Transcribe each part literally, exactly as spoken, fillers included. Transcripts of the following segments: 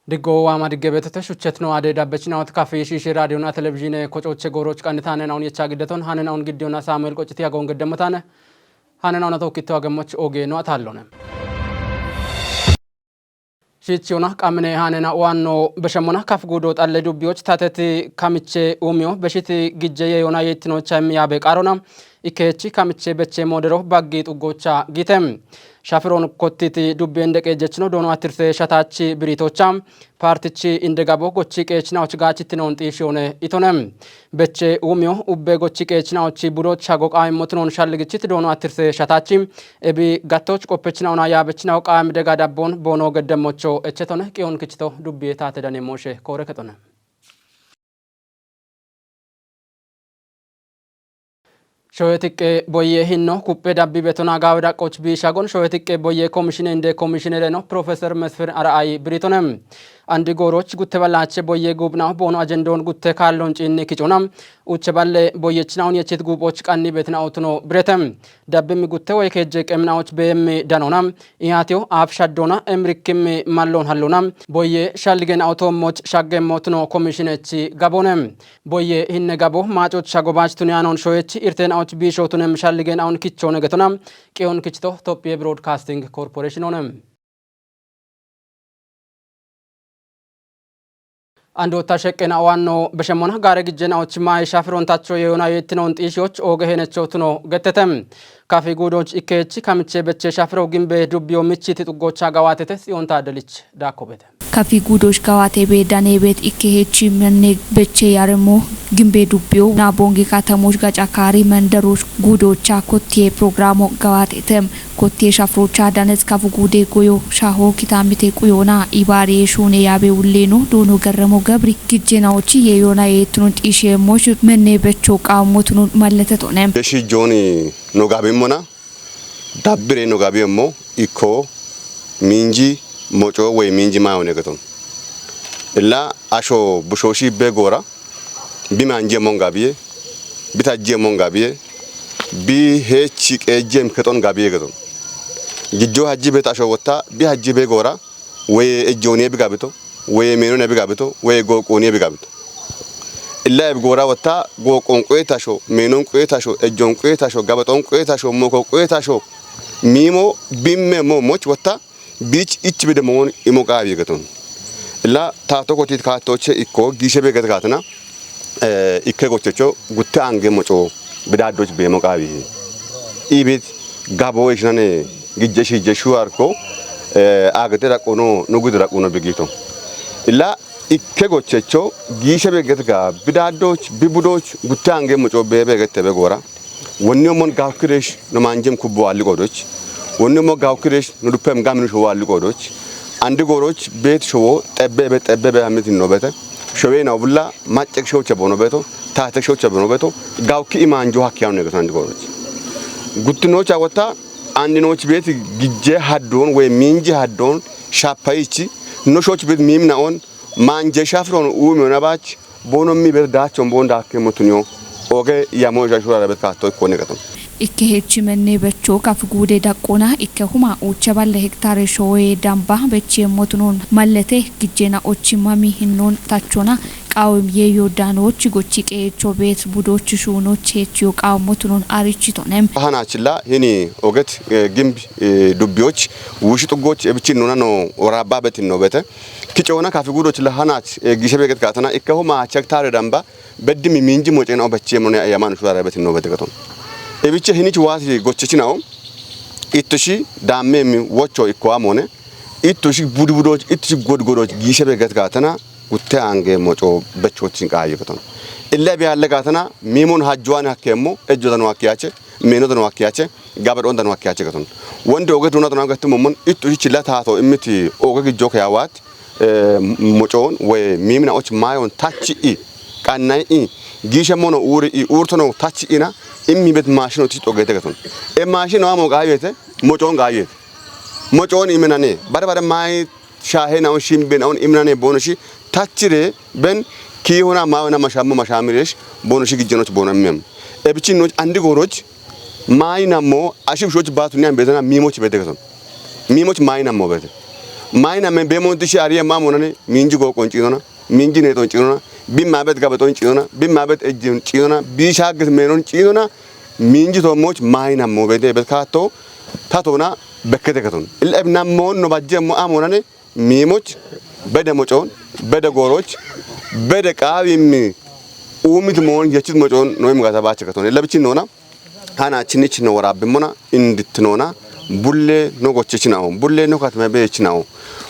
Diggo waama digge beetote shuchetino ade dabbechinaot kafi shiishe raadiyona televizhiine kocoche gooroch qannitaane naun yecha giddeton hane naun giddiyona Saamu'el Qocciti agoon geddemmataane hane nauna tokkitto agemmoch oge no ataallone. Shiichiyona qamine hanena waanno beshemmona kaf guudo xalle dubbiyoch tateti kamiche uumiyo beshiti gijje yeeyona yeettinocha immi yaabe qaarona ikkeechi kamiche beche moodero baggi xuggocha giite. Shafiroon kottiti dubbiyen deqeejjechino doono attirse shataachi biriitocha paartichi inde gabo gochi qeechinaoch gaachittinoon xiishiyoone itone. Beche uumiyo ubbe gochi qeechinaochi budocha goqaa immotunoon shalligichit doono attirse shataachi ebi gattoch qoppechinaona yaabechinaw qaam dega dabbon boono geddemmocho echetone qiyon kichito dubbiye taate dane mooshe koore kexone. Shoye tiqqe boye hinno kuppe dabbi betona gaawe daqqoch biishagon shoye tiqqe boye komishine inde komishinereno Profesor Mesfir Ara'ay biritone. Andi gooroch gutte ballache boye guubnaw boono ajendon gutte kaallon ciinni kicona. Uche balle boyechinawun yechit guuboch qanni betina otuno birete. Dabbimi gutte woy keejje qeminawoch beemmi danona. Iyaatiyo aaf shaddona emrikkim malloon hallona. Boye shalligen awutoommoch shaggemmotuno komishinechi gaboone. Boye hinne gabo maacoch shagobaach tuniyaanon shoyechi irteen awoch biishotunem shalligen awun kichoone getona. Qiyon kichito Toppiye Broadcasting Corporation one. Andotta sheqqena waanno beshemmona gaare gijjena och maayi shafiron tacho yeeyona yeettinoon xiishiyoch ooge henecho tuno gettete. Kafi guudoch ikkeechi kamiche beche shafiro gimbe dubbiyo michiti xuggocha gawaatete Tsiyoon Taaddelich daakkobete. Kafi guudoch gawaate be dane bet ikkeechi menne beche yaremo gimbe dubbiyo na bonge katamoch gaca kaari menderoch guudocha kottiye programo gawaatete. Kotte shafrocha danes kafu gude goyo shaho kitamite quyona ibare shune yabe ulleno doono garramo gabri gijjena ochi yeeyona yeetunun xiishe mosh menne becho qaammotunun mallete tone. Yeshi Jooni no gabimmona dabbire no gabiyemmo ikko miinji moco woy miinji mayone geton. Illa asho bushooshi be goora bi manjemon gabiye, bi tajjemon gabiye, bi heechi qeejjem kexon gabiye geton. Gijjo hajji be tasho wotta bi hajji be goora woye ejjooniye bi gabito, woye meenone bi gabito, woye gooqqooniye bi gabito. Illa ebi goora wotta gooqqon quye tasho, meenon quye tasho, ejjon quye tasho, gabaxon quye tasho, moko quye tasho, miimo bimme mo moch wotta biich ich bide moon imo qaabi geton. Illa taato kotit kaattoche ikko giishe be get kaatana, eh, ikke gochecho gutte ange moco bidaddoch beemo qaabi. Ibit gabo ishinane gijje shijje shuarko, eh, agete daquno, nugude daquno bigito. Illa ikke gochecho giishe be get ga bidaddoch, bibudoch gutte ange moco beebe gette be goora. Wonni omon gawkiresh no manjem kubbo alli qodoch. Wonni omon gawkiresh no duppem gamni showo alli qodoch. Andi goroch beet showo xebbe be xebbe be hamitin no bete. Showe na bulla maccek shocha bono beto, tatek shocha bono beto. Gawki imanjo hakkiyan ne geto andi goroch. Guttinocha wotta andi noch beet gijje haddon we minji haddon shappayichi no shoch beet mimna on manje shafron umi ona bach bono mi ber dachon bon dakke mutuniyo oge yamo ja shura rabet kato ikkone gaton. Ikke hechi menne becho kaf gude daqqona ikke huma uche balle hektare shoye damba beche motunon mallete gijjena ochi mami hinnon tachona qawem ye yodanoch gochi qeecho beet budoch shunoch hechiyo qawem motunon arichitonem. Hanachilla hini oget, eh, gimb, eh, dubbiyoch wushi xuggoch ebichin nuna no orabba betin no bete. Kicoona kafi gudoch la hanach, eh, gishe beget katana ikka huma chek tare damba beddi mi minji mochen o bacche mone ayaman shura betin no bete gaton. Ebiche hinich wati gochechinawo ittushi damme mi wocho ikko amone ittushi budbudoch ittushi godgodoch gishe beget katana gutte ange moco bechochin qayi gaton. Illa bi alle katana mimon hajjuan hakkemmo ejjo dano hakkiyache meno dano hakkiyache gabadon dano hakkiyache gaton. Wonde oge duna dano gatum mon ittushi chilla tato immiti oge gijjo kayawat eh, mocoon woy mimina och mayon tachi i qannay i gishe mono uri i urtono tachi ina immi bet mashino tit ogete gaton. E mashino amo gayete mocoon gayete mocoon imenane bare bare may shahe na on shimbe na on imenane bono shi tachire ben ki hona mawe na mashamu mashamiresh bono shi gijjenoch bono mem. E bichin noch andi goroch Maayinammo ashib shoch baatu niyan betena miimoch bete keson. Miimoch maayinammo bete. Mayina me bemonti shi ariye mamonani minji go qoncinona, minji ne toncinona, bimma bet gabe toncinona, bimma bet ejjin cinona, bi shagis menon cinona, minji tomoch mayina mo bede bet kato, tatona bekkete katon. Il eb namon no bajje mo amonani, mimoch, bede mocon, bede goroch, bede qawim, umit mon yechit mocon no im gata bache katon. Illa bichin nona, hana chinich no warabbimona, indit nona, bulle no gochechinao, bulle no katme bechinao,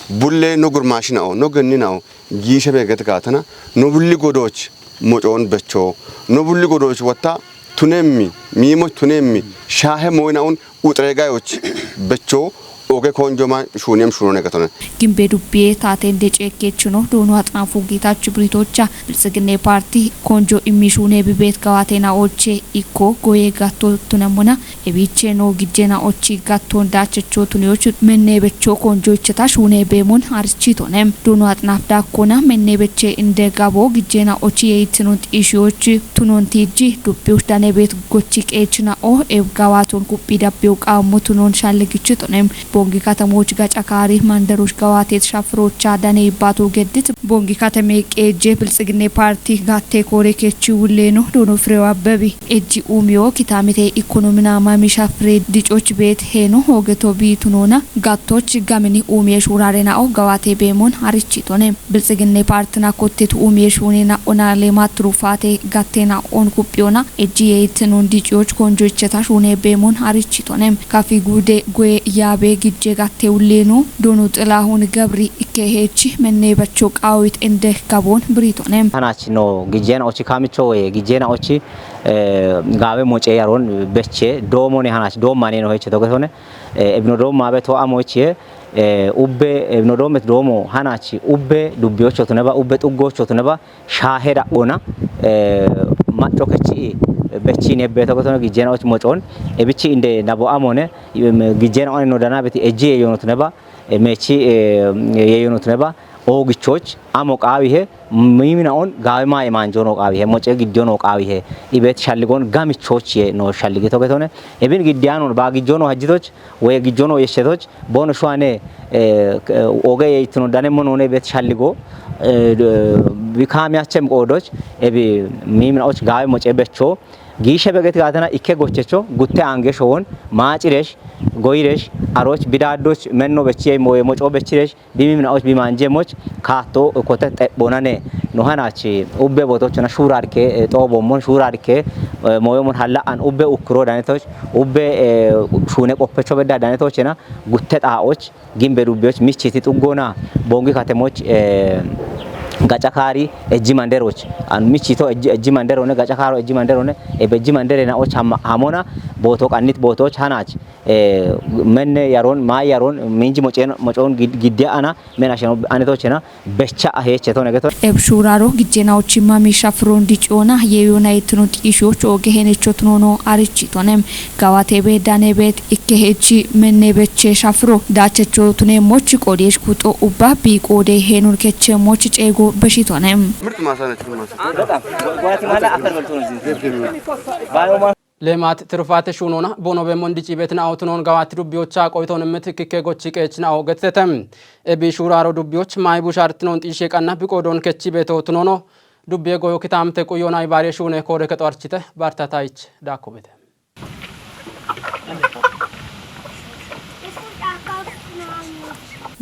bulle no gurmashinao, no genninao, gishe beget katana, no bulli godoch mocon becho, no bulli godoch watta, tunemmi, mimoch tunemmi, shahe moynaun utre gayoch becho, oge konjoma shunem shunone katone. Gimbe dubbiye taten de cekkechino dono atnafu gitachu britocha biltsiginne parti konjo immi shune bibet gawatena oche ikko goye gatto tunemona ebiche no gijjena ochi gatton dachecho tuneochu menne becho konjo icheta shune bemon arichitonem. Dono atnaf dakkona menne beche inde gabo gijjena ochi yeitino xishiyochi tunon tijji dubbiyoch dane bet gochi qeechina'o eb gawaton kuphi dabbiyo qawmo tunon shalligichitonem. Bongi katamoch gaca kaari mandaroch gawatet shafrocha dane ibbatu geddit. Bongi katame qeejje biltsiginne parti gatte kore kechi wulleno dono firewa bebi. Ejji umiyo kitamite ikonomina mami shafre dicoch bet heno hogeto bitunona gattoch gamini umiye shurare na'o gawate bemon arichitone. Biltsiginne partina kottet umiye shune na'ona lema turufate gatte na'on kupiyona. Ejji yeit non diciyoch konjo icheta shune bemon arichitone. Kafi gude goye yabe gijje gatte ulleno dono xilahun gabri ikke hechi menne bacho qawit ende gabon britone. Hanach no gijjena ochi kamicho woye gijjena ochi, eh, gawe moce yaron beche domone hanach domane no heche togetone. Eh, ebno dom mabe to amo ichie, eh, ubbe, ebno dom et domo hanachi ubbe dubbiyocho tuneba, ubbe xuggocho tuneba, shahe da'ona, eh, macho kechi, bechi ne beto gotono gijjena och mocon, ebichi inde nabo amone, em, gijjena one no dana beti ejji yeyono tuneba, eh, mechi, eh, yeyono tuneba, ogichoch, amo qawihe, mimina on, gawe ma emanjono qawihe, moce giddono qawihe, ibet shalligon gamichoch ye no shalligi togetone, ebin giddiyanon ba gijjono hajjitoch, woye gijjono yeshetoch, bono shuane, eh, k-, oge yeitino dane monone bet shalligo, eh, d-, bi kami achem qodoch, ebi mimina och gawe moce becho, gishe beget gatana ikke gochecho, gutte ange showon, maciresh, goyiresh, aroch bidadoch, menno bechi ye moye moco bechiresh, bi mimina och bi manje moch, kato kote xebbonane, no hanachi, ubbe botochona shurarke, eh, xobomon shurarke, eh, moyomon halla an ubbe ukro danetoch, ubbe, eh, shune qoppecho bedda danetochena, gutte xaoch, gimbe dubbiyoch, michiti xuggona, bongi katemoch, eh, gaca kaari, ejji manderoch. An michito ejji, ejji manderone, gaca kaaro ejji manderone, ebe ejji mandere na och ham-, hamona, boto qannit botoch hanach. Eh, menne yaron, ma yaron, minji mocen, mocon gid-, gidde ana, men asheno anetochena, becha aheche to negeto. Eb shuraro gijjena ochi mami shafron diciona, ye yona itno xishoch oge henecho tunono arichitonem. Gawatebe danebet ikke hechi menne beche shafro dachecho tunemoch qodesh kuxo ubba bi qode henun kechemoch cego beshitonem. ምርጥ ማሳ ነች። ምርጥ ማሳ። በጣም ጓቲማላ አፈር በልቶ ነው እዚህ እንትን። ባዮማ Leemaat tirufaate shuunoona bono beemmon diciibeetina awo tunoon gawaatti dubbiyocha qoyitoon immit kikke gochi qeechina awo getitete. Ebi shuuraaro dubbiyoch maayi bushaartinoon xiishe qanna biqoodoon kechi beetoo tunoono dubbiye goyo kitaamte quyyoona ibaariye shuune koode kexo archite baartatayich daakkobete.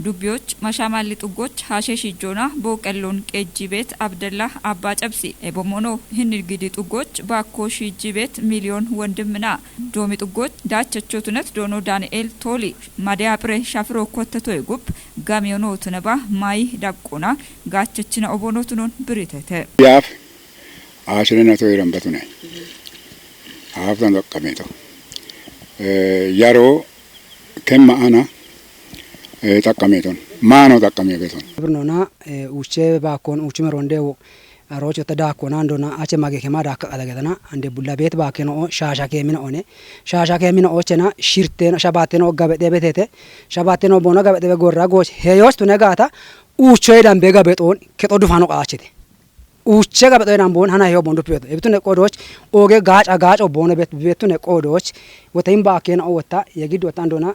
Dubbiyoch mashamalli xuggoch hashe shijjoona booqelloon qeejji beet Abdella Abbaa Cabsi. Ebomono hinnirgidi xuggoch baakko shijji beet miliyoon wondimna. Doomi xuggoch daachachotunet doono Daani'eel Tooli. Madeya phire shafiro kottetoye gup gamiyono tuneba mayi daqquna gaachachina obono tunon biritete. Yaaf aashirina toyiran batune. Haaftan xaqqameeto. Eh, yaroo kemma ana, eh, xaqqameeton. Maano xaqqameeton. Birnona, eh, uche baakon, uchume ronde wo, arocho ta daakona andona ache mage kema daakka qadagetana, ande bulla beet baakeno o, shasha kemina one. Shasha kemina ochena, shirteno, shabateno gabe debetete. Shabateno bono gabe debe gorra goch. Heyos tune gata, uchoy dambe gabe ton, keto dufano qaachete. Uche gabe doye nambon hana heyo bondo piyoto. Ebitune qodoch, oge gaca gaco bono bet-, betune qodoch. Wota imba kena o wota, yegid wota andona.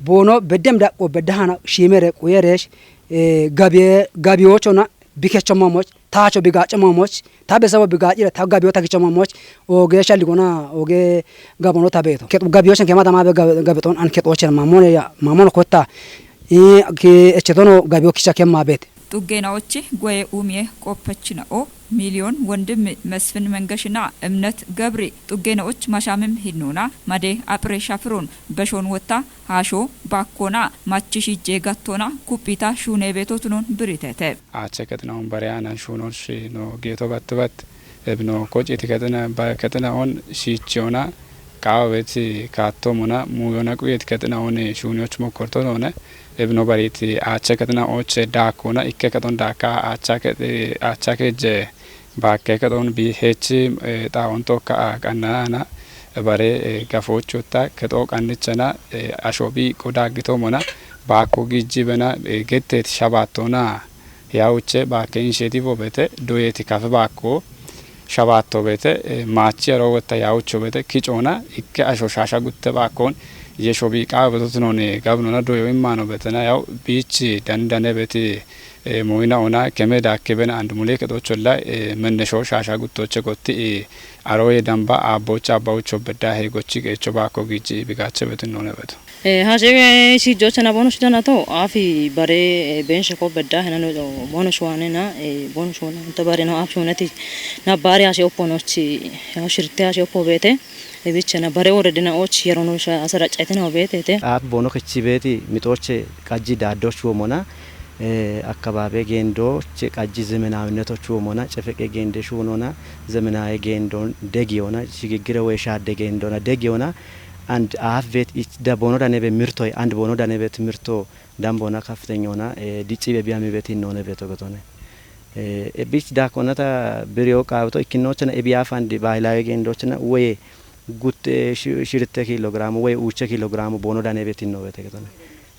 Boono beddem daqqo bedda hana shiimere quyeresh, eh, gabiye-, gabiyochona bikechommomoch, taacho bigaacommomoch, ta besebo bigaacire ta gabiyo takichommomoch, oge shalligona, oge gabono tabeeto. Ke gabiyochen kema tamabe gabe-, gabeton an kexochen mamone ya, mamono kotta, i ke echetono gabiyo kicha kemma beete. Xuggenaochi goye umiye qoppechina'o Miliyon Wondim Mesfin Mengeshina Emnet Gebri xuggenaoch mashamim hinnona made apre shafirun beshon wotta hasho bakkona machi shijje gattona kuppita shune beetotunon biritete. Ache ketinaon bare anan shunon shi no geeto battibat ebno kociti ketina ba-, ketinaon shichiona kaaweti kaattomona muyona quyeti ketinaon shunioch mokkortonone ebno bariti ache ketina oche dakkona ikke keton dakka acha ke-, acha keje bakke keton bi hechi, eh, taon tokka a qannana bare, eh, gafochota keto qannichana, eh, asho bi qo daggitomona bakko gijjibena, eh, gettet shabattona. Yawuche bakke initiative obete doyeti kafe bakko shabatto bete, eh, machi ero wotta yawucho bete kicona ikke asho shasha gutte bakkon yesho bi qawe beto tunone gabnona doyo immano betena yaw bichi dandane beti, eh, moyina ona keme dakke bena and mule kedocholla, eh, mennesho shasha guttoche gotti, eh, aroye damba abbocha abbawucho bedda he gochi qeecho bakko giji bigache betin none beto. Eh, hashe, eh, shi jocha na bono shidana to, afi bare, eh, benshe ko bedda hena no, bono shwane na, eh, bono shwane to bare no, af shwane ti, na bare hashe oppo no chi, ya shirte hashe oppo bete, e bicha na bare ore dena och yero no sha asara chete na bete te. Af bono kechi beti, mitoche kaji daddo chuomona, eh, akkababe gendo, che kaji zemenawinneto chuomona, chefeke gende shunona, zemenawe gendo degiona, shigigire we shadde gendona degiona, and aaf vet ich da bono danebe mirtoy and bono danebe timirto dan bona kaftenyona, eh, dicibe biyami vet innone beto getone. Eh, e bich da konata biriyo qawto ikkinnochana e biya fandi bahilawe gendochana woye gutte shi-, shirte kilogramu woye uche kilogramu bono danebe tinno bete getone.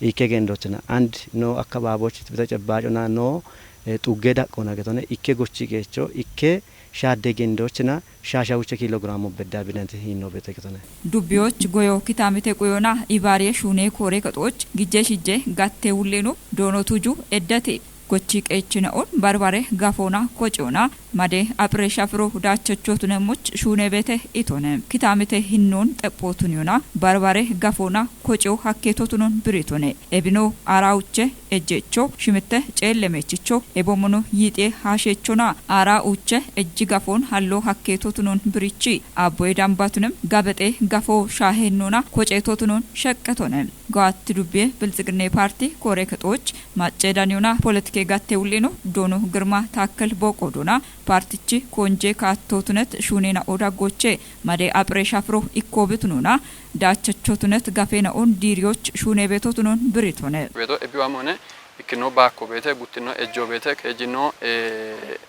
Ikke gendochana and no akkababoch bita cebbacona no, eh, xugge daqqona getone. Ikke gochi qeecho, ikke shaadde gendochina shasha uche kilogramu bedda binanti hinno bete ketone. Dubbiyoch goyo kitamite quyona ibariye shune kore kexoch gijje shijje gatte wulleno doono tuju eddate gochi qeechina on barbare gafona kocona made apre shafiro dachachotunemoch shune bete itone. Kitamite hinnon xephotunyona barbare gafona koco hakketotunon biritone. Ebino ara uche ejjecho shimitte ceelle mechicho ebomono yixe hashechona ara uche ejji gafon hallo hakketotunon birichi abboye dambatunem gabexe gafo shahennona koceetotunon sheqqetone. Goatti dubbiye Biltsiginne Parti kore kexoch macce daniyona politike gatte wullino doono Girma Taakkel boqodona partichi konje kaattootunet shunena oda goche made apre shafiro ikkobitunona dachachotunet gafena on diriyoch shune betotunon biritone. Beto ebiwamone ikkino bakko bete guttino ejjo bete kejino, eh,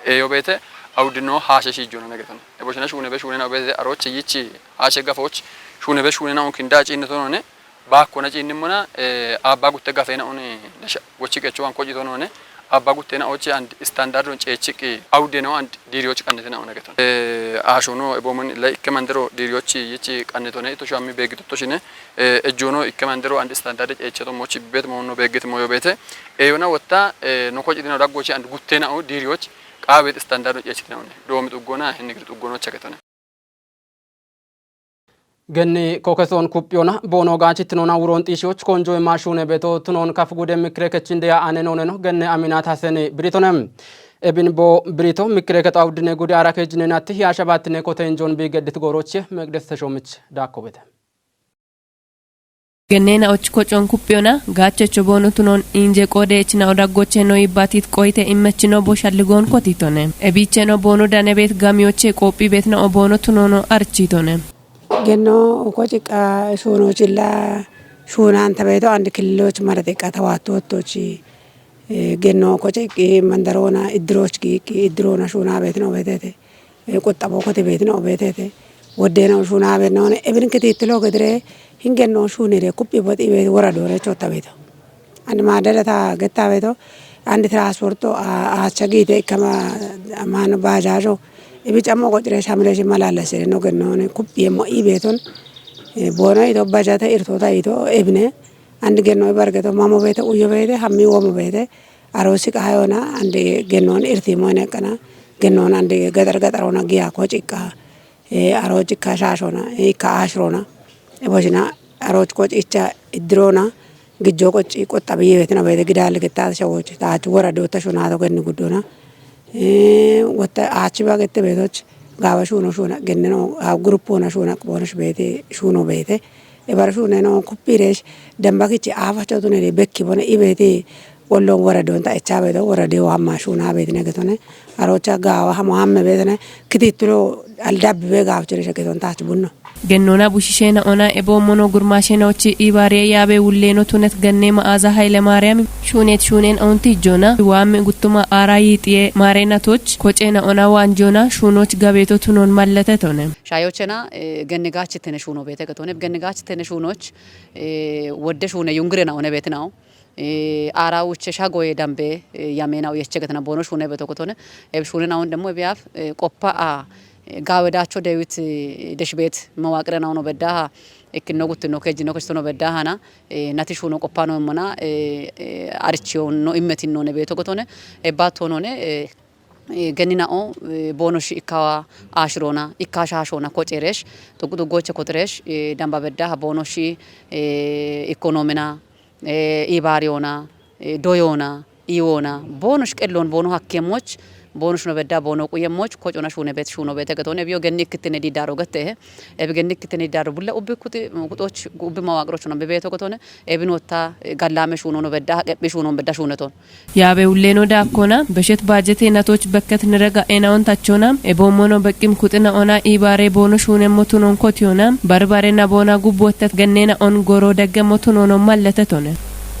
eyo bete awdino hashe shijjona negeton. Eboshina shune be shunena obete aroche yichi hashe gafoch shune be shunena on kinda cinnetonone bakkona cinnimona, eh, abba gutte gafena on nasha gochi qecho an kocito none abba guttena ochi and standard on cechiqi awdena and diriyoch qannetena on geton. Eh, ashono ebomon la ikke mandero diriyoch yichi qannetone ito shammi begito toshine, eh, ejjono ikke mandero and standard cecheto mochi bet mono begit moyo bete. Eyona wotta, eh, no kocitino daggochi and guttena o diriyoch qawet standard on cechitena on. Doomi xuggona hinni gir xuggono chaketone. Genni kokesoon kuphiyona boono gaachittinona wuroon xiishiyoch konjo imaa shuune beeto tunoon kaf gude mikkire kechin deya ane nooneno genne aminaat haseni biritone. Ebin boo birito mikkire kexo awuddine gude ara kejjinenatti hiyaasha baattine kote injoon bii geddit gooroche Meqdes Teshoomich daakkobete. Genneena'och kocoon kuphiyona gaachocho boono tunoon inje qoode echina odaggoche no yibbatit qoyite immechino bo shalligoon kotitone. Ebiicheno boono danebeet gamiyoche qoophi beetna o boono tunoono architone. Genno uko ciqqa shuunochilla shuunaanta beeto and killiloch mara xiqqa tawaattoottochi, eh, genno uko ciqqi mandaroona iddirooch giiqqi iddiroona shuunaa beetino beetete, eh, quxxaboo kote beetino beetete, woddeena shuunaa beetinoone ebin kitiittilo gedire hingenno shuunire kuphi boxi beet wora doore chotta beeto. And maaddada ta getta beeto, and tiraasporto a-, aacha giite ikkama maano baajaajo, ibi cammo qocire shamire shi malaallasire no gennoone, kuphiye mo'i beeton, Bono ito bajate irtota ito ebine. Andi genno ibargeto mamo bete uyo bete hammi womo bete. Arosi kahayona andi gennon irtimo enekana. Gennon andi gatar gatar ona giya ko cikka. Aro cikka shashona ikka ashrona. Ebojina aro ko cicha idrona. Gijjo ko ci qotta biye betina bete gidal getta shawoch. Ta wara do ta shuna do genni gudona. Wotta achi bagette betoch. Gawa shuno shuna genneno gruppona shuna bonosh bete shuno bete. Ebar shuneno kuppiresh damba kichi afa chotune de bekki bone ibeti. Wollon wara don ta echa beto wara de wamma shuna beti negetone. Arocha gawa hamo hamme betene. Kitittulo aldabbi be gawa chire sheketon tach bunno. Gennona bushishena ona ebo mono gurmashena ochi ibare yabe wulleno tunet ganne ma aza haile mariam. Shunet shunen onti jona wame guttuma ara yitiye marena toch kochena ona wanjona shunoch gabeto tunon mallete tone. Shayochena genne gachitene shuno bete getone genne gachitene shunoch. Wodde shune yungirena one betinao. Ara uche shagoye dambe yamena uyeche getena bono shune beto getone. Eb shune naon demo ebiaf qoppa a gawe dacho dewit deshbet mawaqirena ono beddaha. Ikkino guttino kejjino kechitono beddahana. Nati shuno qoppano mona. Arichiyo no immetinno ne beto getone. Ebbato none. Gennina'o bonosh ikkawa ashirona ikka shashona koceresh. Tugu tugoche kotiresh damba beddaha bonosh. Ikonomina ibariyona doyona iwona bonosh qellon bono hakkemmoch. Bonosh no bedda bono quyemmoch kocona shune bet shuno bete getone biyo genni ikkitine didaro gette. Ebi genni ikkitine didaro bulla ubbi kuti kutoch ubbi mawaqrochona bebeto getone. Ebinotta gallame shuno no bedda haqephi shuno bedda shuneton. Yaabe wulleno daakkona beshet baajete natoch bekket nirega enaon tachona eboommono beqqim kuxina ona iibaare boono shuunemmo tunon kotiyona barbare naboona gubbottet gannena on goro daggemmo tunono mallete tone.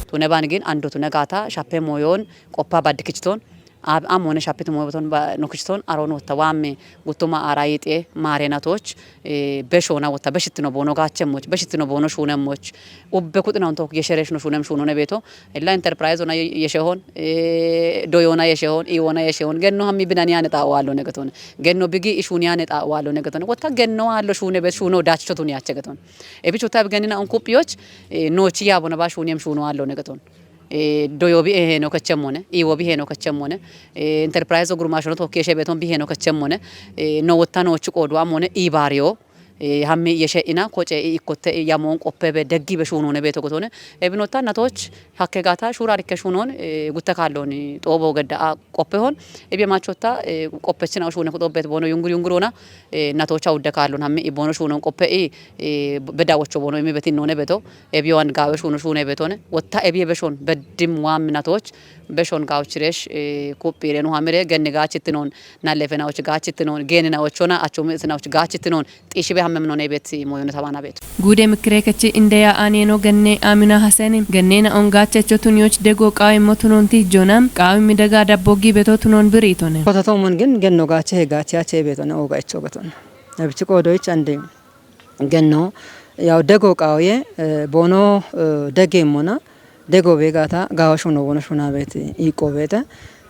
Tune ban gin ando tune gaata shappe moyon qoppa baddikichiton. Amone shappit moyoton nokichiton aron wotta wamme guttuma ara yixe maare natoch. Beshona wotta beshittino boono gaachemmoch beshittino boono shuunemmoch. Ubbe kuxina on tok yesheresh no shuunem shuuno ne beto. Ella enterprise ona yeshehon doyona yeshehon iwona yeshehon genno hammi binani ane ta walo ne geton. Genno bigi ishuni ane ta walo ne geton wotta genno allo shune bet shuno dachchotun yache geton. Ebichuta bi genina on kuppiyoch nochi yabona ba shuni em shuno allo ne geton. Doyo bi eheno kachemone iwo bi heno kachemone. Enterprise ogurmashono tokki eshe beton bi heno kachemone. No wotta nochi qodu amone ibariyo. Hammi yeshe ina koce ikkotte yamoon qoppe be deggi be shuunone beto gotone. Ebinota natoch hakke gata shura rikke shuunon gutta kallon xoobo gedda qoppe hon. Ebi machotta qoppechina shuune kuxobet bono yungur yungurona. Natocha udda kallon hammi ibono shuunon qoppe i bedawocho bono imi betin none beto. Ebi wan gawe shuuno shuune betone wotta ebi beshon beddim wam natoch. Beshon gawchiresh kuppirenu hamire genne gachittinon. Nallefenawoch gachittinon geeninawochona achumi itinawoch gachittinon. Xiishibe hammemnon ebet moyone tabana beto. Guude mikkirekechi indeya aneno genne amina haseni gennena on gachecho tuniyoch dego qawimmo tunon tijjona qawimmi dega dabbo gibeto tunon biritone. Kototomon gin genno gache he gache ache betone oga echo getone. Ebichi qodoich ande genno yaw dego qawiye bono degemmona. Dego be gata gawa shuno bono shuna beti iqo bete.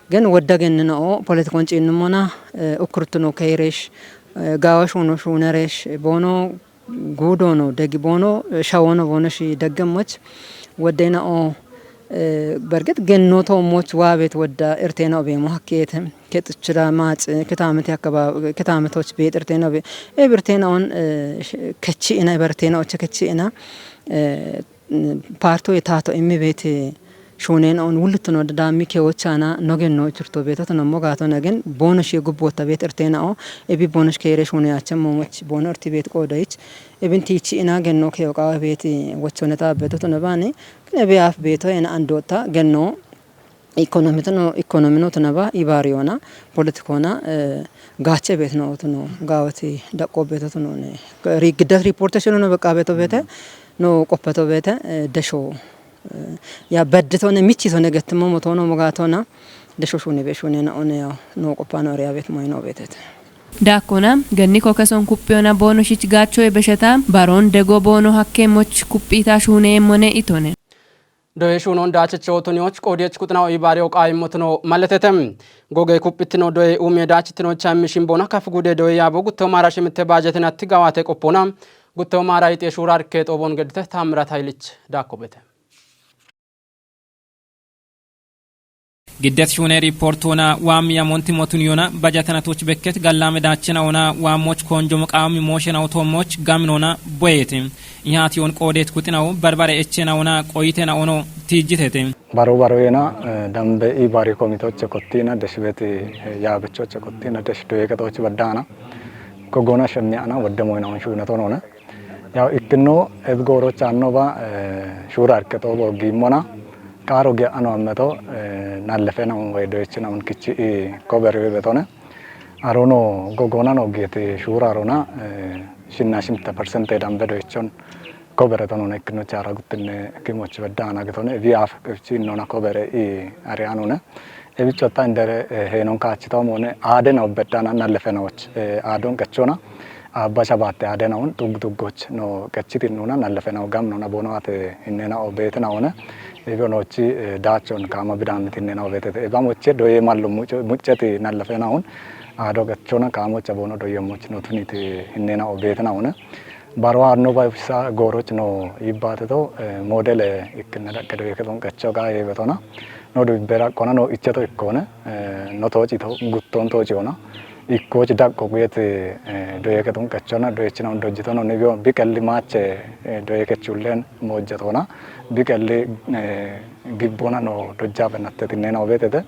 Gen wodda genneno o politikon cinnumona. Ukurtuno kairesh gawa shuno shuneresh bono gudono degi bono shawono bono shi deggemoch. Woddena o berget genno to moch wabet wodda irtena obemo hakkete. Ketuchira max kitamete akkaba kitametoch bet irtena obe. Ebirtena on kechi ina ebertena oche kechi ina. Parto etato emme beete shuunen on wulittuno dadammi kewochana nogen no churto beetotono mogato nagen bono shi gubbota beet irtena o ebi bono shi kere shuune acha momoch bono irti beet qodaich. Ebin tichi ina genno kewo qawa beet wochone ta beetotono bani. Kin ebi af beeto ena andota genno. Ikonomitono ikonominotono ba ibariyona politikona gache beetno otono gawati daqqo beetotono ne. Rigiddat riportation no beqa beeto beete no qoppeto beete desho. Ya bedditone michitone gettimo motono mogatona desho shuni be shuni na one ya no qoppano riya beet moyno beetete. Dakkona ganni kokeson kuppiyona bono shich gacho e besheta baron dego bono hakke moch kuppita shune mone itone. Doye shuunon daachecho tuniyoch qoodiyech kuxinawo ibaariyo qaayimmotuno malletete. Goge kuphittino doye uumiye daachitino chayimmi shimboona kaf gude doye yaabo gutto maara shimitte baajetin atti gawaate qoppoona. Guttoo maara yixee shuura arkee xooboon geddite Taammirat Hayilich daakkobete. Giddet shuune riippoortoona waammi yamonti motun yona bajatanatoch bekket gallaame daachena ona waammoch koonjomo qaawammi mooshena otoommoch gaminona boyeete. Ihaati yon qoodeet kuxinawo barbare echena ona qoyitena ono tiijjitete. Baro baro yena, eh, dambe i bari komitoche kottina deshibeti, eh, yaabechoche kottina desh doye ketochi baddana. Kogona shemmiana wadde moyna on shuunato nona. Yaw ikkino ebi gooroch annoba, eh, shuura arke xoobo giimmona. Qaaro ge'ano ammeto, eh, nallefena un way doyechina un kichi i koberi we betone. Arono gogona no geti shuura arona, eh, shinna shimta persente dambe doyechon kobere tonone ikkino chara guttinne kimochi bedana getone. Ebi af chi nona kobere i arianone. Ebichotta indere, eh, heenon kaachitoomone aadena ubbedhana nallefenoch, eh, aadon qechona, aabba shabatte aadenaun tuggu tuggoch no qechitinnuna nallefenao gamnona bono ate innena obeetenaone. Ebionochi, eh, daachon kaama bidaamit innena obeetete. Ebamoche doye mallu muc-, mucceti nallefenaun aado qechona kaamocha bono doye moch no tuniti innena obeetenaone. Baro anno bayfisa gooroch no yibbateto, eh, modele ikkinne daqqe doye keton qecho ga yebetona. No du bera kona no icheto ikkone, eh, no tochito gutton tochiona. Ikkoch daqqo guyet, eh, doye keton qechona, doyechina un dojjitono ne bio biqelli maache, eh, doye kechullen mojjetona. Biqelli, eh, gibbona no dojjabe nattetinnena obetete.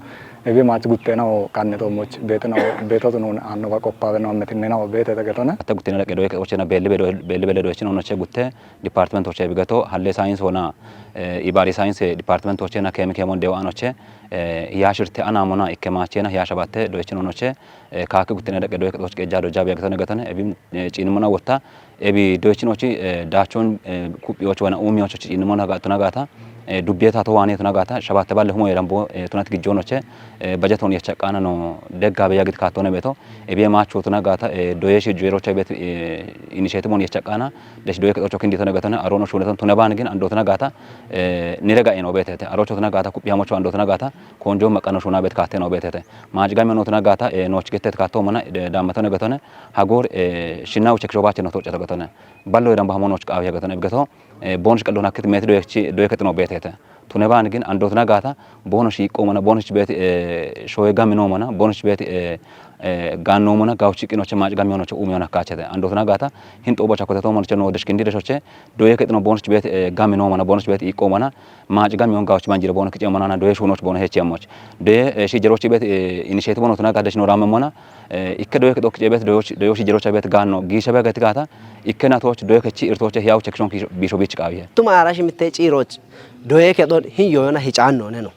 Ebi maach guttena o kanne to moch betena o beto tunun anno ba qoppabe no ammetinnena obetete getone. Atta guttena daqqe doye kechena belli bedo, belli belle doyechina unoche gutte department oche bigato halle science ona, eh, ibari science department oche na kemi kemon dewa anoche, eh, yashirte anamona ikke maachena yashabatte doyechina unoche, eh, kaake guttena daqqe doye ketoch qeja dojjabe getone getone. Ebi, eh, ciinmona wotta, ebi doyechinochi, eh, daachon, eh, kuphioch wana umioch ciinmona ga tunagata, eh, dubbiyeta to wane tunagata, shabatte balle humo yerambo, eh, tunat gijjonoche, eh, bajeton yechaqana no deggabe yagit kaatone beto. Ebi maacho tunagata, eh, doyeshi juerocha bet, eh, initiative mon yechaqana, desh doye ketocho kindi tone gatone, arono shuleton tune ban gin ando tunagata, eh, nirega eno betete. Arocho tunagata, kuphiamocho ando tunagata, konjo maqano shuna bet kaateno betete. Maaj game no tunagata, eh, noch gettet kaatto mana, eh, dammatone gatone, hagor, eh, shinna uchek shobache no tocha gatone. Ballo edan bahamonoch qaawi gatone bigato, eh, bonus qaldon hakkit meti doyechi, doye ketino betete. Tune ban gin ando tunagata, bonus iqqo mana, bonus bet, eh, shoye gamino mana, bonus bet, eh, eh, ganno mana, gauchi qinoche maaj game onoche umiona kachete. Ando tunagata, hin tobo chakote to manache no deshkindi deshoche, doye ketino bonus bet, eh, gamino mana, bonus bet iqqo mana, maaj game on gauchi manjire bono kiche mana na doye shunoch bono heche moch. Doye, eh, shi jerochi bet, eh, initiative bono tunaga desh no ramme mana, eh, ikke doye keto kiche bet, doye shi, doye shi jerocha bet ganno, gisha be gati gata, ikke na toch, doye kechi ir toch, hiyaw chekshon ki bisho bich qawiye. Tuma ara shi mitte ciiroch, doye kedon hin yoyona hicanno neno.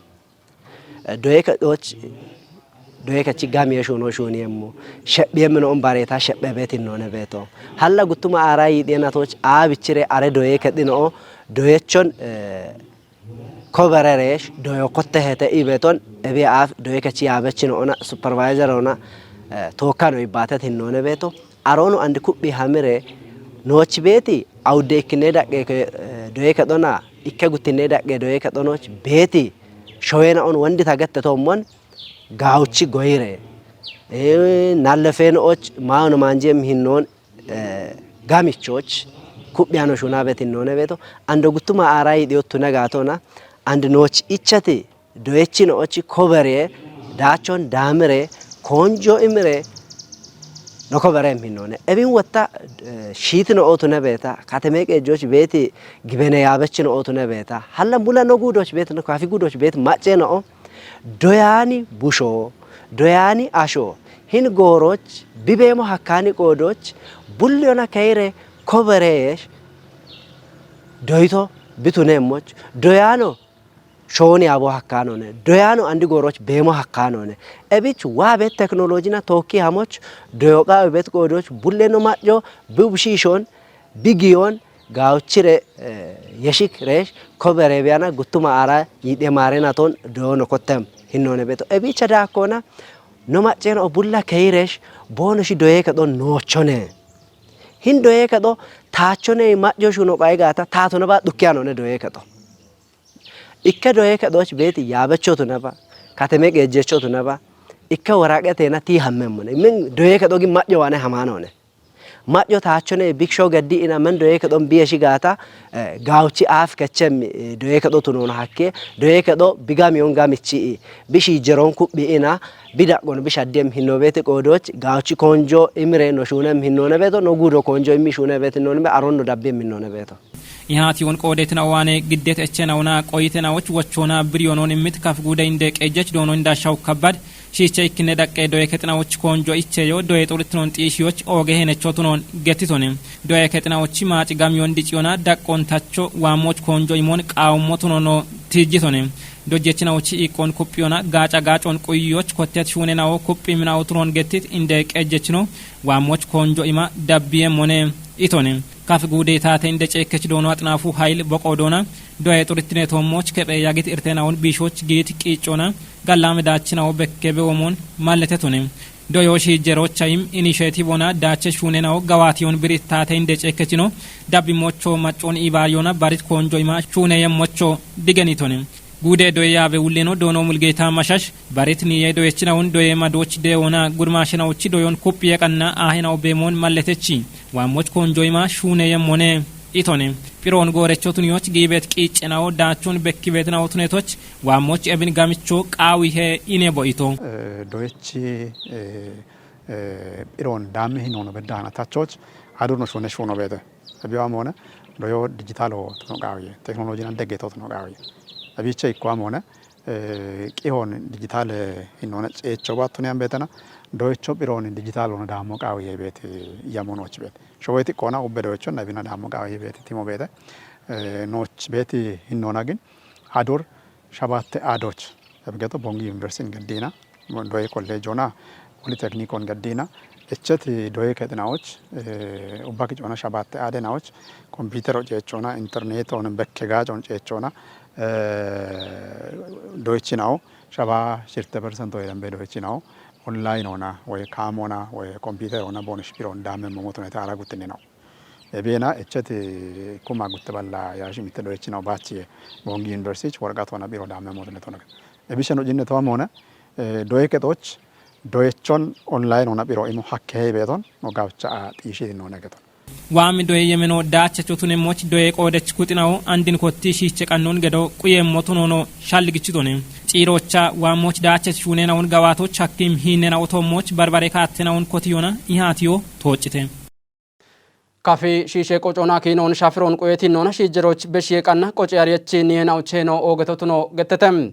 Eh, doye kedoch, doye kechi gamiye shuno shuni yemmo. Shebbi yemmino on bareta shebbe betin none beto. Halla guttuma ara yidena toch, a bichire are doye kedino, doyechon, eh, kobereresh, doyo kotte hete ibeton, ebi af, doye kechi yabechino ona, supervisor ona, eh, tokkano ibatet hin none beto. Arono andi kuphi hamire, noch beti, awde ikkine daqqe ke, eh, doye kedona, ikke guttine daqqe doye kedonoch beti, showena on wandi tagette tommon, gauchi goyire. Eh, nallefeno och, maano manjem hin non, eh, gamichoch, kuphiano shuna betin none beto, ando guttuma ara yidi ottuna gatona, and noch ichati, doyechino ochi kobere, dachon damire, konjo imire, no kobere minone. Ebin wotta, eh, shitino otune beta, kateme qejoch beti gibene yabechino otune beta. Halla mula no gudoch beti, no kafi gudoch beti, maceno o. Doyani busho, doyani asho. Hin goroch, bibemo hakkani qodoch, bulyona keire, koberesh, doyto, bitune moch, doyano, shooni abo hakkaanone, doyaano andi gooroch beemo hakkaanone. Ebich waa bet teknolojina tookki hamoch, doyoqa bet qoodoch, bulleno ma'yo, bi bushishon, bi giyon, gaawchire, eh, yeshik reesh, kobe reebiyana guttuma aara yidhe maarenaton doyono kottem hinnoone beto. Ebicha daakkona, no macceno obulla keyireesh, boono shi doyee kexon noochone. Hin doyee kexo taachone ma'yo shuno qayi gaata, taatona ba dhukkiyanone doyee kexo. Ikke doye kexoch beeti yaabechotunaba, kateme qeejechotunaba, ikke woraqetena tii hammemmone. Min doye kexo gi ma'yo wane hamaanone. Ma'yo taachone biksho gaddi ina men doye kedhon biye shigata, eh, gawchi af kechem, eh, doye kedho tunon hakke, doye kedho bigami on gamichi, eh, bishi jeron kubbi ina, bidaqon bish addem hinno bete qodoch, gawchi konjo imire no shunem hinnone beto, no gudo konjo immi shune bete nonme aron no dabbem hinnone beto. Ihaati won qoodeetina waane giddeet echeenawona qoyitenawoch wochoona biriyoonoon immit kaf guude inde qeejjech doono indaashaw kabbad shiiche ikkine dhaqqe doye kexinawoch koonjo icheyo doye xuritinon xiishiyoch ooge henechotunon gettitone. Doye kexinawoch maaci gamiyon diciyona daqqoon tacho waammoch koonjo imoon qaawummotunono tiijjitone. Dojjechinawoch iiqqoon kuphiyona gaaca gaacoon quyyiyoch kottet shuunenawo kuphi minawotunon gettit inde qeejjechino waammoch koonjo ima dabbiyemmone itone. Kaf guude taate inde ceekkech doono axinaafu hayil boqoo doona doye xurittine toommoch kephe yagit irteenawon biishoch giit qiiccoona gallaame daachinawo bekke bewomoon malletetone. Doyoo shiijjeroochayim inisheetivoona daache shuunenawo gawaatiyoon biri taate inde ceekkechino dabbimmocho maccoon ibaariyoona barit koonjo ima shuuneyemmocho digenitone. Guude doye yaabe wulleno doono Mulgeeta Mashash barit niye doyechinawun doye madooch deewona gudmaashenawuchi doyon kuphiye qanna aahenaw beemoon malletechi. Waammoch koonjo ima shuuneyemmone itone. Phiroon goorechotuniyoch giibeet qiiccenawo daachun bekkibeetinawo tunetoch waammoch ebin gamicho qaawihe ine bo'ito. Eh, doyechi, eh, eh, phiroon daammi hinoono beddaana tachoch adurno shuune shuuno beete. Ebiwa moone doyo dijitaalo tuno qaawiye, teknolojina deggeto tuno qaawiye. Ebiche ikkowa moone, eh, qihoon dijitaale hinnoona ceecho baattune yambeetena, doyicho phiroon dijitaaloona daammo qaawiye beeti yamonoch beeti. Showeeti qoona ubbe doyichonna ebina daammo qaawiye beeti timo beete. Eh, nooch beeti hinnoona gin adur shabatte aadoch. Ebigeto Bongi University gaddiina, doye kolleejona, politeknikon gaddiina, echeti doye kexinawoch, eh, ubba kicoona shabatte aadenawoch, kompitero ceechoona, interneton bekke gaacon ceechoona, eh, doyechinawo, shaba shirte persento yedambe doyechinawo, online ona, woy kaamona, woy kompitero ona, boonish phiroon daamme momotonete ara guttininawo. Ebeena echeti kuma gutte balla yaashi mitte doyechinawo baachi Bongi University worqatona phiro daamme mootone tona. Ebisheno jinne towa moone, eh, doye kexoch, doyechon online ona phiro imo hakke hei beeton, no gawcha a xiishi none geton. Waami doye yemeno daache chotune moch doye qoodech kuxinawo andin kotti shiiche qannon gedo quye motonono shalligichitone. Ciirocha waammoch daache shuunenawon gawaatoch hakkim hiinnenawo toommoch barbare kaattenawon kotiyona ihaatiyo tooccite. Kafi shiishe qocoona kiinoon shafiroon quyeetinnoona shiijjerooch beshiye qanna qoce ariyechi niyeenaw cheeno oogetotuno gettete.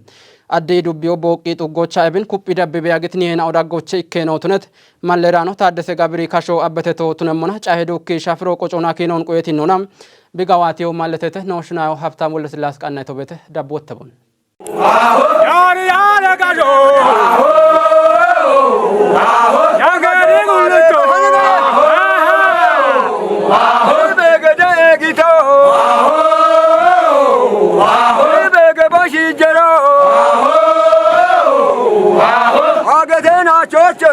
Addi dubbiyo booqqi xuggocha ebin kuphi dabbibe agit niyeenaw daggoche ikkeenoo tunet. Mallerano Taaddese Gabiri kasho abbeteto tunemmona cahe dukki shafiro qocoona kiinoon quyeetinnoona. Bigawaatiyo malletete nooshunayo Habtaam Wollesillaas qanna itobete dabbuwottebon. Yaari yaare gajo. Yaagari gullucho. Beegede eegito. Beege boshi jero. Agete na choche.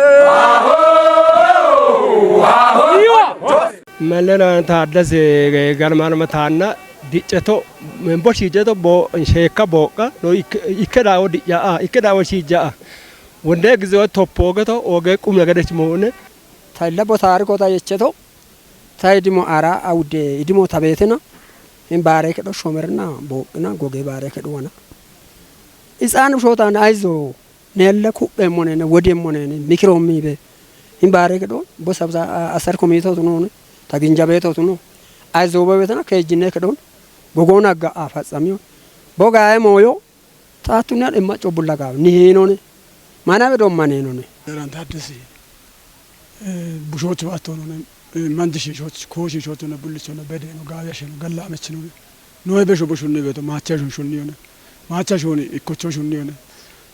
Mallena Taaddase Garmaanuma taanna dicceto, boshii jeto bo-, sheekka booqqa, no ikke, ikke daawo di'ya a, ikke daawo shiija a. Wonde gize toppo ogeto, oge qumya gede chimoone. Tayilla bo taariko ta yecheto, ta idimo ara awude, idimo tabeetena, in baare kedo shomerna, booqqina, goge baare kedo wana. Isaan shootaan ayzo, Neelle ku'pheemmonene, wodieemmonene, mikiroommiibe. Himbaare gedhoon, bo sabza a-, asar komiitootu noone, ta ginjabeetootu no. Ayzoobe betena keejjinne kedhoon, gogoon agga a faxxamiyo. Bo gaaye mooyo, taattunniya dhimma cobbulla gaawe, nihiinone. Mana bedoon maneenone. Deran Taaddesi, eh, bushoochi baattoonone, eh, manji shiishoochi, koo shiishootune, bullichone, bedeeno, gaawe asheno, galla amechinone. Noe besho boshunni beto, maacha shunshunni yone. Maacha shuni, ikkocho shunni yone.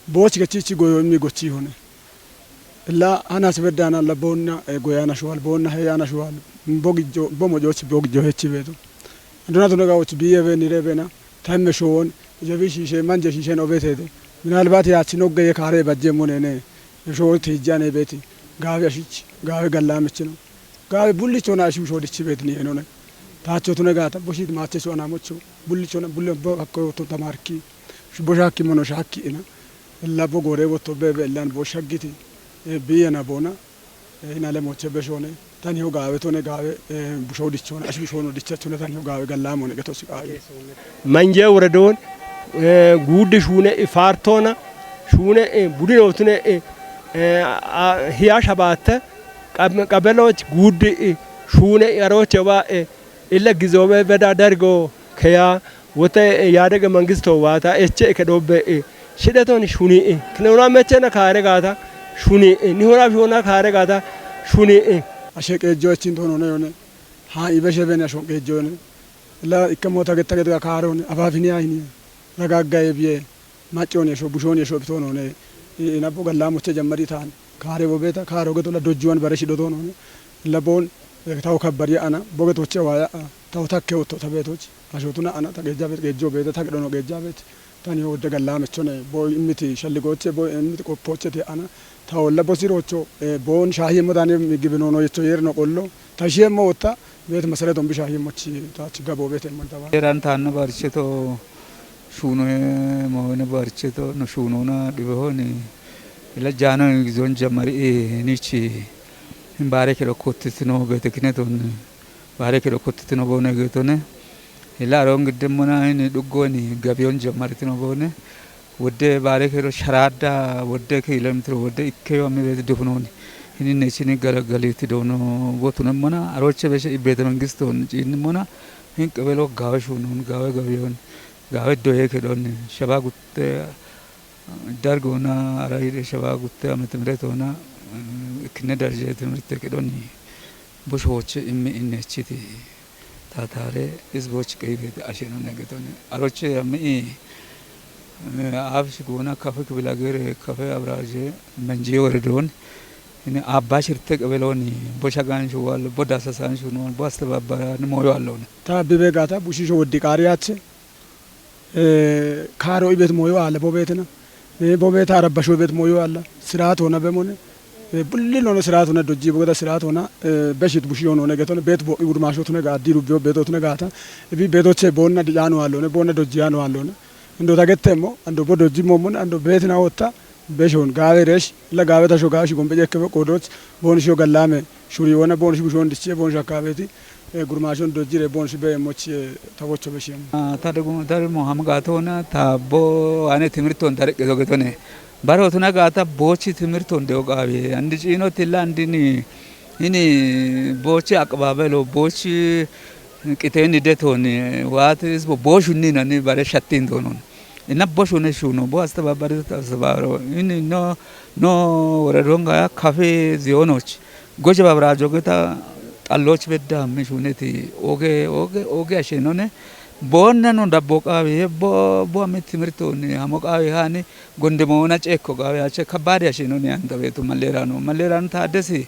Booch gechichi goyo immi gochi yone. Illa hanas bedana la boonna, eh, goyana shuwal, boonna heyana shuwal. Bo gijjo, bo mojochi bo gijjo hechi beto. Aduna tuna gawoch biye be nire bena. Tamme showon, jebi shishe, manje shishen obetete. Minalbat yachi nogge ye kare bajje monene. Showo tijane beti. Gaawe ashich, gaawe galla mechino. Gaawe bullichona ashu shodichi betni enone. Taachotune gaata, boshit maachesu anamocho. Bullichona, bulle bo hakko to tamarki. Shu bo shakki mono shakki ina. Illa bo gore wotto bebe illan bo shaggiti. E biyena bona. E ina le moche beshone. Taniho gaawe tone gaawe, eh, busho dichona, ashi bushono dichachona taniho gaawe gallaamone getosi qaawe. Manjee woredoon, eh, guuddi shuune i faartoona, shuune i budinootune i, eh, a, hiya shabaatte, qab-, qabeloch guuddi i shuune i arooche wa i, illa gizoobe beda dargo keya, wote i yaadege mangisto waata, eche i kedhobbe i, shidheton shuni i, kinona mechena kaare gaata, shuni i, nihona bishona kaare gaata, shuni i. Ashe qeejjo echin toonone yone, ha ibe shebene ashon qeejjo yone, la ikke moota getta gedega kaarone, ababini ayini, ragaggaye biye, Maccoon yesho, bushoon yesho bitoonone, i-, inabbo gallaamoche jammari taan, kaare bobeeta, kaaro geto la dojjuwan bare shidhotoonone, labboon, eh, tawo kabbari ana, bogetoche waaya, tawo takke otto tabeetoch, ashotuna ana, ta geejjabet, geejjo beete, ta gedhono geejjabet, tani wodde gallaamechone, bo immiti shalligooche, bo immiti qoppooche te ana, tawo labbo sirocho, eh, boon shaahiye modane migibinono yecho yeerno qollo, tashiye mo wotta, beete masareton bi shaahiye mochi, tachi gabo beete mo dawa. Eran taanna barchito, Shuunoe moone barchito no shuunoona dhibehooni ila jaano gizoon jammari, eh, nichi hin baare kiro kottitino beete kineton baare kiro kottitino boone geetone ila aroon giddemmona hin dhuggooni gabiyoon jammaritino boone wodde baare kiro sharaadda wodde kiilometiro wodde ikkeyo ammi beete dufunooni hin nechini galagaliti doono botunemmona arooche beshe ibbeete mangistoon ciinnemmona hin qebelo gaawe shuunoon gaawe gabiyoon Gaawe doye kedhon shaba gutte dargona ara hidhe shaba gutte amete miretona, eh, ikkine darje timirte kedhon bushoche immi innechiti tatare izboch qeybet asheno negeton. Aroche ammi, eh, afsh gona kafe kibilagere kafe abraje menji woredon. Ini abba shirte qebeloni bosha ganshu wal boda sasanshu non boste babara ni moyo allon. Ta bibe gata bushisho woddi qariyache. Eh, kaaro ibet moyo aale bobeetina. Eh, bobeeta arabbasho ibet moyo aalla. Siraat hona bemone. Eh, bulli lono siraat hona dojji bogeda siraat hona, eh, beshit bushi yono ne getone, bet bo igurmasho tune ga addi rubbiyo beto tune gata. Ebi betoche bonna di yano allone, bonna dojji yano allone. Ando tagettemo, ando bo dojji momone, ando betina otta, beshon, gawe resh, la gawe tasho gashi gombe jekke be kodoch, bon sho gallame, shuri wona bon shi bushon diche, bon shakabeti, eh, gurmashon dojire bon shi be mochi, eh, tawocho beshem. Ah, ta degu, ta mo ham gato na, ta bo ane timirton dare kedo getone. Baro tuna gata bochi timirton de ogabe. Andi chino tilla andi ni, ini bochi akbabelo, bochi kiteni detoni, wat is bo, boshunni nani bare shattin donon. Ina boshune shuno, bo asta babare asta baro. Ini no, no, wara donga kafe zionoch. Goje babra jogeta talloch bedda mi shuneti. Oge, oge, oge ashenone. Bonna no dabbo qawe, bo, bo mi timirtoni, hamo qawe hani, gonde mona chekko qawe, ache kabadi ashenone anta betu malera no. Malera no ta desi.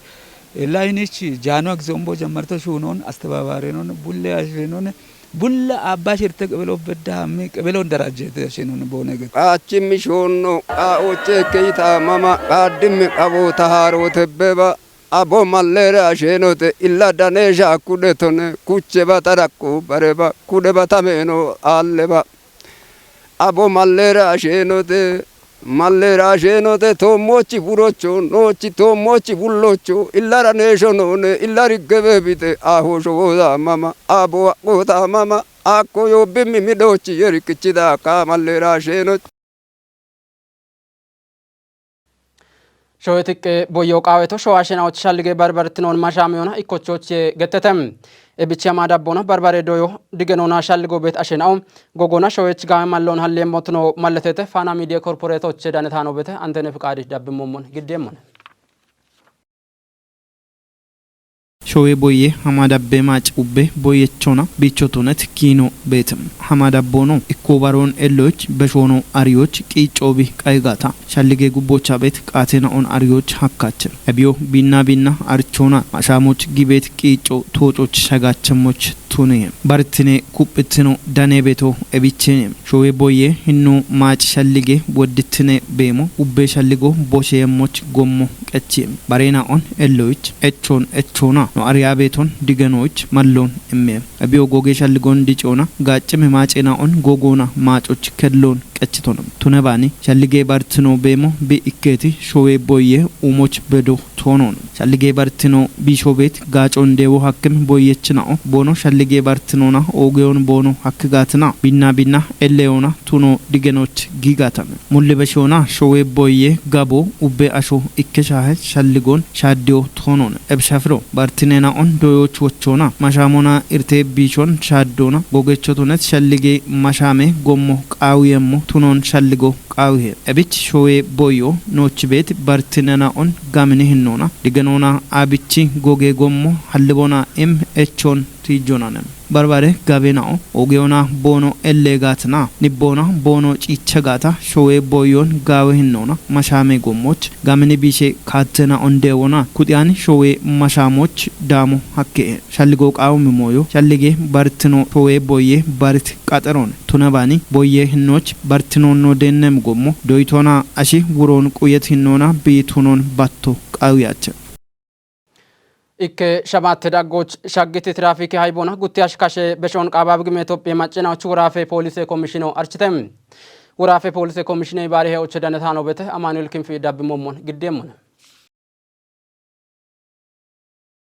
Ela inichi, jano egzombo jammarto shunon, astebabare non, bulle ashenone. Bulla abba shirte qebelo bedda hammi qebelon darajjete ashenun boone gete. Qaachimmi shoonno, qaa'ooche keyita mama, qaaddimmi qabo tahaaroote beba, abo mallere asheenote, illa daneesha kudhe tone, kuche bata rakko bareba, kudhe bata meeno aalleba. Abo mallere asheenote, Mallera asheenote toommochi burocho, noochi toommochi bullocho, illara neesho noone, illa rigge beebite, ahoosho wooda mama, abo wa'qoota mama, akko yoobbimmi midhoochi yerikichida ka mallera asheenote. Showe tiqqe boyyo qaaweto showa ashenaochi shallige barbartinoon mashaamiyona ikkochoche gettete. Ebichi ama dabbona barbare doyo digenona shalligo bet ashenao gogona showech gaame mallon halleemmotuno malletete Faana Miidiya Korporeetoche danetaano bete Antene Fiqaadi dabbimmommon giddeemmone. Showe boyye hama dabbe maac ubbe boyechona bichotunet kiino bet hama dabbono ikko baroon elloch beshono ariyoch qiiccoobi qaygata shallige gubbocha bet qaatena on ariyoch hakkache. Ebiyo binna binna archona ashaamoch gibet qiicco toococh shagachemmoch tune. Bartine kuphitino dane beto ebichene. Showe boyye hinno maac shallige wodditine beemo ubbe shalligo boshe yemmoch gommo qechi. Barena on elloich echon echona no ariya beton digenoich mallon imme. Ebiyo goge shalligon dicona gacceme maacena on gogona maacoch kellon echitona. Tune baani shallige bartino beemo bi ikketi showe boye umoch bedo tonon. Shallige bartino bi shobet gacon dewo hakkim boyechinao bono shallige bartinona ogeon bono hakkigatina binna binna elleona tuno digenoch gigatame. Mulli beshona showe boye gabo ubbe asho ikke shahe shalligon shaddiyo tonon. Ebshafiro bartinena on doyoch wochona mashamona irte bishon shaddona gogechotonet shallige mashame gommo qawiyemmo tunon shalligo qawihe. Ebich showe boyo noch bet bartinena on gamini hinnona digenona abichi goge gommo hallibona im echon tijonanem. Barbare gabenao ogeona bono ellegatina nibbona bono cichagata showe boyon gawe hinnona mashame gommoch gamini bishe kattena on dewona kudiyani showe mashamoch damo hakke. Shalligo qawmi moyo shallige bartino showe boye barit qaxeron. Tune baani boye hinnoch bartino no dennem gommo doytona ashi wuron quyet hinnona bi tunon batto qawiyache. Ikke shabatte daggoch shaggiti tirafiki haybona gutti ash kashe beshon qaabab gime Itophiya maccinaoch wuraafe poolise komishino archite. Wuraafe poolise komishine baari he oche danetano bete Amanuel Kinfi dabbi mommon giddeemmona.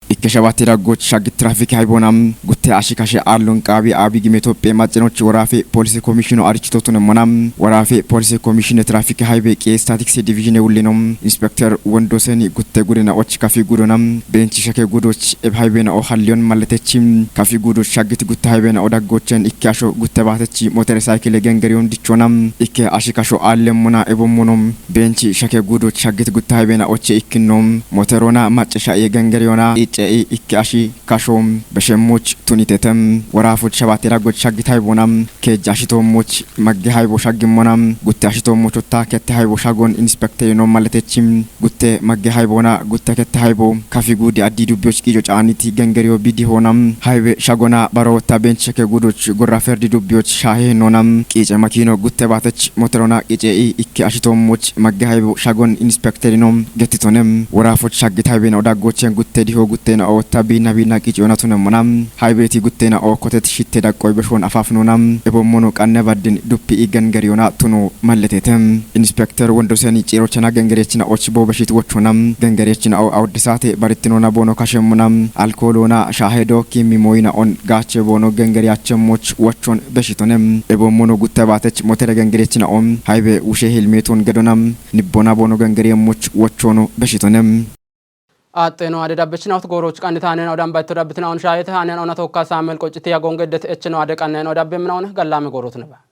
Ikke shabatte daggoch shaggiti tirafiki haybona gutti ash kashe aallon qaabi abi gime Itophiya maccinoch wuraafe poolise komishino archito tunemmona. Wuraafe poolise komishine tirafiki haybe qee statikse divizhine wullino. Inspekter Wondoseni gutte gudena och kafi gudona. Benchi shake gudoch eb haybena o hallion malletechi kafi gudoch shaggit gutte haybena o daggochen ikke asho gutte baatechi motere saykile gengeriyon dichona. Ikke ashi kasho aallemmona ebommono. Benchi shake gudoch shaggit gutte haybena oche ikkino. Moterona macce sha'iye gengeriyona icce'i ikke ashi kasho beshemmoch tunitetem. Wuraafoch shabatte daggoch shaggit haybona. Kejja ashitoommoch magge haybo shaggimmona. Gutte ashitoommoch otta kette haybo shagon inspekterino malletechi gutte magge haybona gutte kette haybo kafi guudi addi dubbiyoch qiico caaniti gengeriyo bidi hoona. Haybe shagona baro wotta bench shake gudoch gorra ferdi dubbiyoch shaahe hinona. Qiice makino gutte baatech moterona qiice i ikke ashitoommoch magge haybo shagon inspekterino gettitone. Wuraafoch shaggit haybena o daggochen gutte diho guttena o wotta biina biina qiice ona tunemmona. Haybeti guttena o kotet shitte daqqoy beshon afaf nona. Ebommono qanne baddin duppi i gengeriyona tuno malletete. Inspekter Wondoseni ciirochana gengerechina och bo beshit wochona. Gengerechina o awdisate barittinona bono kashemmona. Alkoolona shaahe dookki mimoyina on gaache bono gengeriyachemmoch wochon beshitone. Ebommono gutte baatech motere gengerechina o haybe wushe helmeton gedona. Nibbona bono gengeriyemmoch wochono beshitone. Aaxxeeno ade dabbechinawot gooroch qannitaanena odan bayto dabbitinaon shaayete haanena ona tokka Saamuel qocciti yagoon geddet echino ade qannayena odabbe minaon gallaame goorotuneba.